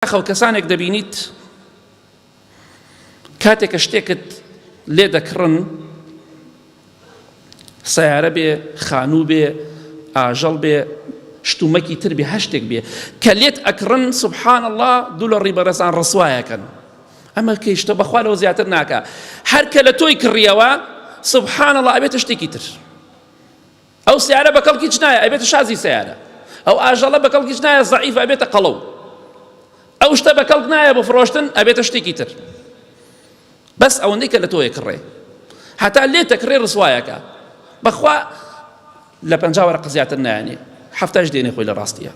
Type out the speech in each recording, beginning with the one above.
بەداخەوە کەسانێک دەبینیت کاتێک کە شتێکت لێ دەکڕن سیارە بێ خانوو بێ ئاژەڵ بێ شتومەکی تر بێ هەر شتێک بێ کە لێت ئەکڕن سبحان الله دوو لە ڕیبەرەزان ڕسوایەکەن ئەمە کەیشتە بەخوا لەوە زیاتر ناکە هەر کە لە تۆی کڕیەوە سبحان الله ئەبێتە شتێکی تر ئەو سیارە بە کەڵکی هیچ نایە ئەبێتە شازی سیارە ئەو ئاژەڵە بە کەڵکی هیچ نایە زەعیف ئەبێتە قەڵەو ئەو شتە بە کەڵک نایە بۆ فرۆشتن ئەبێتە شتێکی تر بەس ئەوەندەی کە لە تۆیە کڕێ هەتا لێ تەکڕێ ڕسوایەکە بەخوا لە پ وەرەقە زیاتر نایانێ هەفتاش دێنێ خۆی لە ڕاستیە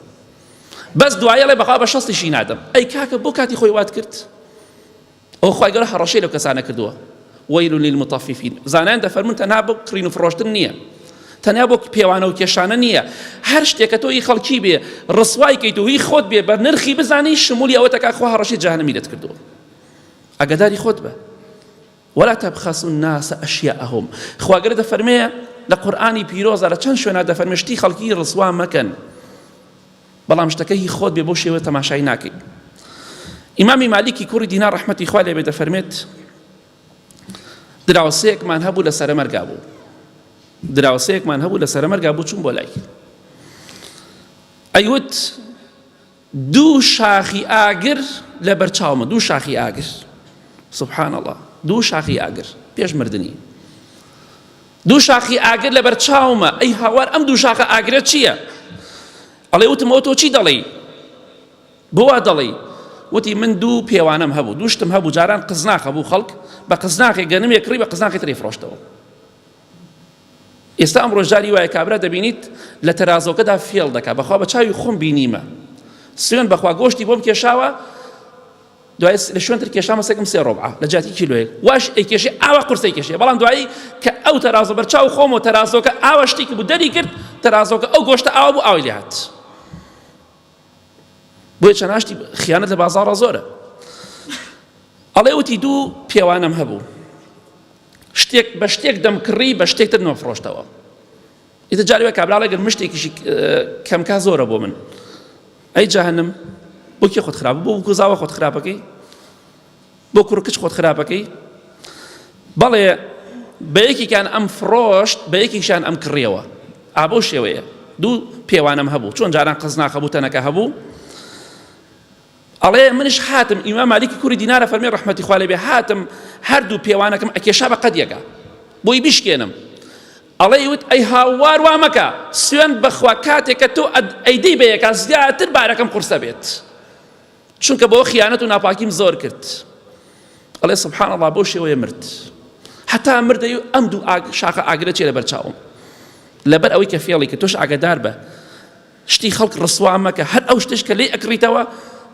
بەس دوایەڵێ بەخوا بە شەستیشی نادەم ئەی کاکە بۆ کاتی خۆی وات کرد ئەو خوای گەورە هەڕەشەی لەو کەسانە کردووە ویل للمطففین زانایان دەفەرمون تەنها بۆ کڕین و فڕۆشتن نییە تەنیا بۆ پێوانە و کێشانە نییە هەر شتێکە تۆ ئی خەڵکی بێ ڕسوای کەیت و هی خۆت بێ بە نرخی بزانی شمولی ئەوە تەکا خوا هەڕەشەی جەهەنەمی لێت کردووە ئەگەداری خۆت بە ولا تبخسوا الناس أشياءهم خوا گەورە دەفەرمێ لە قورئانی پیرۆزە لە چەند شوێنا دەفەرمێ شتی خەڵکی ڕسوا مەکەن بەڵام شتەکە هی خۆت بێ بەو شێوە تەماشای ناکەی ئیمامی مالیکی کوڕی دینار ڕەحمەتی خوا لێ بێ دەفەرمێت دراوسێکمان هەبوو لە سەرەمەرگا بوو دراوسێکمان هەبوو لە سەرەمەرگا بوو چوون بۆ لای ئەیوت دوو شاخی ئاگر لە بەرچاومە دوو شاخی ئاگر سبحان الله دوو شاخی ئاگر پێش مردنی دوو شاخی ئاگر لەبەر چاومە ئەی هاوار ئەم دوو شاخە ئاگرە چییە؟ ئەڵێ وتم ئەو تۆ چی دەڵێی؟ بۆ وا دەڵێی؟ وتی من دوو پێوانەم هەبوو دوو شتم هەبوو جاران قزناخ هەبوو خەڵک بە قزناخێک گەنمێک کڕی بە قزناخی تری فرۆشتەوە ئێستا ئەم ڕۆژجاری وایە کابرا دەبینیت لە تەرازۆکەدا فێڵ دەکا بەخوا بە چاوی خۆم بینیمە سوێن بەخوا گۆشتی بۆم کێشاوە دوای لە شوێن تر کێشامە سەگم سێ ڕۆبعە لە جیاتی کیلۆیەک واش ئەیکێشێ ئاوا قورسەی کێشێ بەڵام دوایی کە ئەو تەرازۆ بەرچاو خۆم و تەرازۆکە ئاوا شتێکی بوو دەری کرد تەرازۆکە ئەو گۆشتە ئاوا بوو ئاوای لێ هات بۆیە چەناشتی خیانەت لە بازاڕە زۆرە ئەڵێ وتی دوو پێوانم هەبوو شتێک بە شتێک دەمکڕی بە شتێک تر نۆفرۆشتەوە ئیتر جارێ وایە کابرا ئەڵێ گەر مشتێکیشی کەمکا زۆرە بۆ من ئەی جەهەنم بۆ کێ خۆت خراپ بۆ کوزاوە خۆت خراپەکەی بۆ کوڕ کچ خۆت خراپەکەی بەڵێ بە یەکێکیان ئەم فڕۆشت بە یەکێکیان ئەم کڕیەوە ئابەو شێوەیە دوو پێوانم هەبوو چۆن جاران قەزناخ هەبوو تەنەکە هەبوو ئەڵێ منیش هاتم ئیمام مالیکی کوری دینارە فەرمی ڕەحمەتی خوا لێ بێ هاتم هەردوو پێوانەکەم ئەکێشا بە قەد یەکا بۆی بشکێنم ئەڵێ وت ئەی هاوار وا مەکە سوێند بەخوا کاتێک کە تۆ ئەیدەی بە یەکا زیاتر بارەکەم قورسە بێت چونکە بۆ خیانەت و ناپاکیم زۆر کرد ئەڵێ سبحان الله بۆ شێوەیە مرد هەتا مردەی و ئەم دوو شاخە ئاگرە چێ لەبەر چاوم لەبەر ئەوەی کە فێڵی کە تۆش ئاگدار بە شتی خەڵک ڕسوا مەکە هەر ئەو شتەش کە لێی ئەکڕیتەوە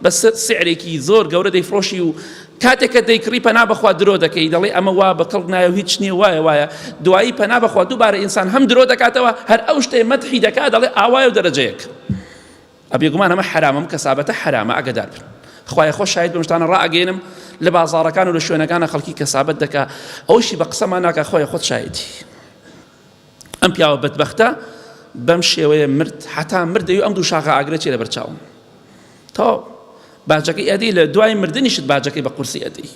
بە سعرێکی زۆر گەورە دەیفرۆشی و کاتێک کە دەیکڕی پەنا بەخوا درۆ دەکەی دەڵێ ئەمە وا بە کەڵک نایە و هیچ نییە وایە وایە دوایی پەنا بەخوا دووبارە ئینسان هەم درۆ دەکاتەوە هەر ئەو شتەی مەدحی دەکات دەڵێ ئاوایە و دەرەجەیەک ئەبێگومان ئەمە حەرامە ئەم کەسابەتە حەرامە ئەگەدار بن خوایە خۆ شاید بەم شتانە ڕائەگەێنم لە بازاڕەکان و لە شوێنەکانە خەڵکی کەسابەت دەکا ئەوشی بە قسەمان ناکە خۆی خۆت شایەتی ئەم پیاوە بەدبەختە بەم شێوەیە مرد هەتا مرد دەیو ئەم دوو شاخە ئاگرە چێ لەبەر چاوم تەواو باجەکەی ئەدەی لە دوای مردنیشت باجەکەی بە قورسی ئەدەی.